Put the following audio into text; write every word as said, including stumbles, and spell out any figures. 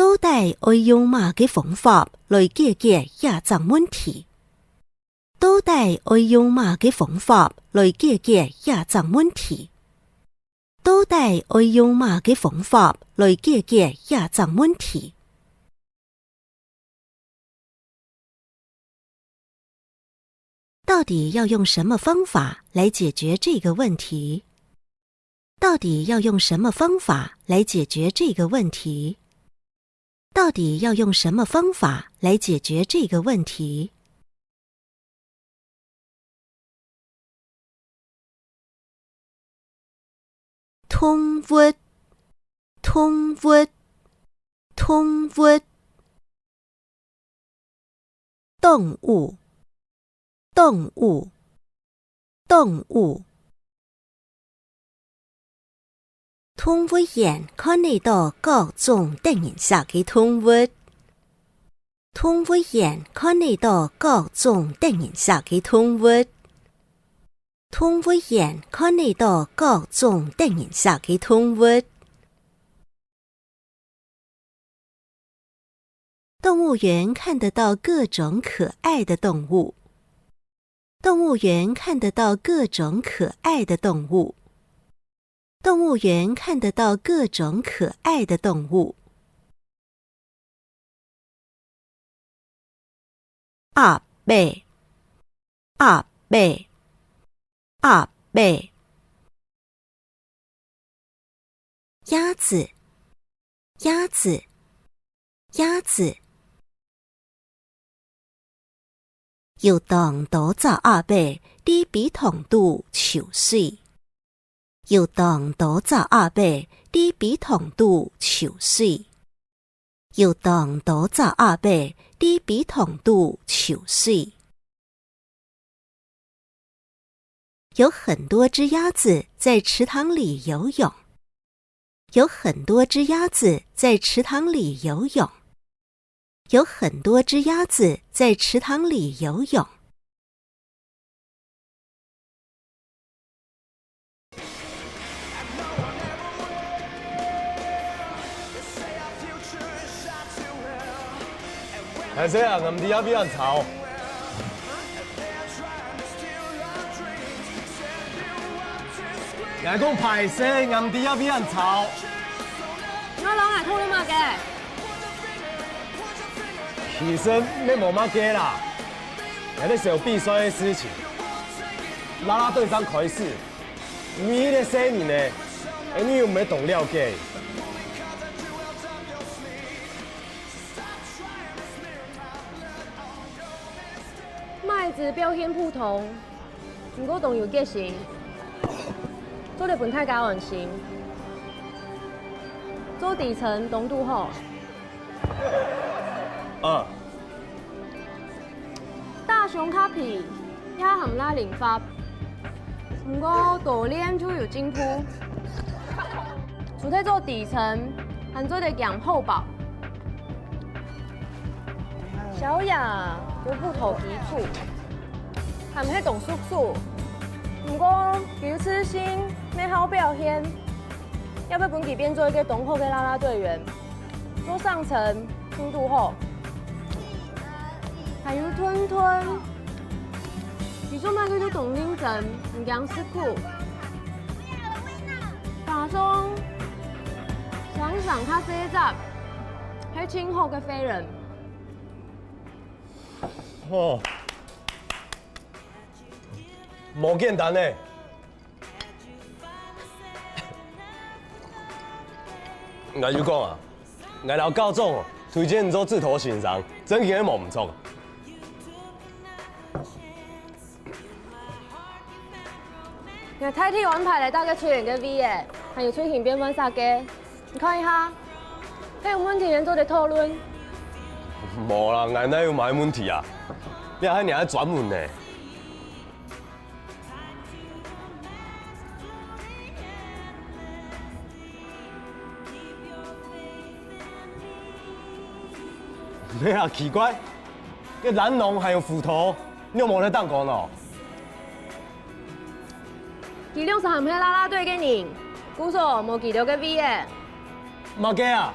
到底愛用麼个方法來解決這隻問題？到底愛用麼个方法來解決這隻問題？到底愛用麼个方法來解決這隻問題？ 到底要用什么方法来解决这个问题？到底要用什么方法来解决这个问题？到底要用什么方法来解决这个问题？ 动物，动物，动物。动物，动物，动物。动物园看得到各种得人惜个动物。动物园看得到各种得人惜个动物。 动物园看得到各种得人惜个动物。动物园看得到各种可爱的动物。动物园看得到各种可爱的动物。动物园看得到各种可爱的动物。 鸭仔，鴨仔，鴨仔。鴨子，鴨子，鴨子。有當多隻鴨仔在陂塘肚泅水。 有當多隻鴨仔在陂塘肚泅水。有當多隻鴨仔在陂塘肚泅水。有很多只鴨子在池塘里游泳。有很多只鴨子在池塘里游泳。有很多只鴨子在池塘里游泳。 歹勢啊，𠊎毋知這位恁吵。𠊎講歹勢，𠊎毋知這位恁吵。你愛摎𠊎討論麼个？其實也無麼个啦，𠊎在想比賽个事情。啦啦隊正開始， 你一個細人仔，你又毋係當了解。麥子表現普通，毋過當有決心，做得分大家安心。做底層當堵好。 啊。大熊較肥，也還較靈活，毋過多練就有進步。除忒做底層，還做得兼後寶。小雅有舞蹈基礎，還毋係當熟手，毋過佢有自信，乜好表現，也會分佢變做一個當好个啦啦隊員。 做上層進度好。還有吞吞，佢做麼个都當認真，毋驚食苦。加上想想較細隻，係盡好个廢人。哦，無簡單呢。 𠊎就講啊，𠊎摎校長哦，推薦你做指導先生，正經係無毋著啊。𠊎大體安排來大家出演个位仔，還有出現變換設計。 你看一下，係有問題先做得討論。無啦，𠊎哪有麼个問題啊？這係若个專門呢。哎呀，奇怪，該藍龍還有斧頭，你有無在當講哦？佢兩儕毋係啦啦隊个人，故所無佢兜个位仔。麼个啊？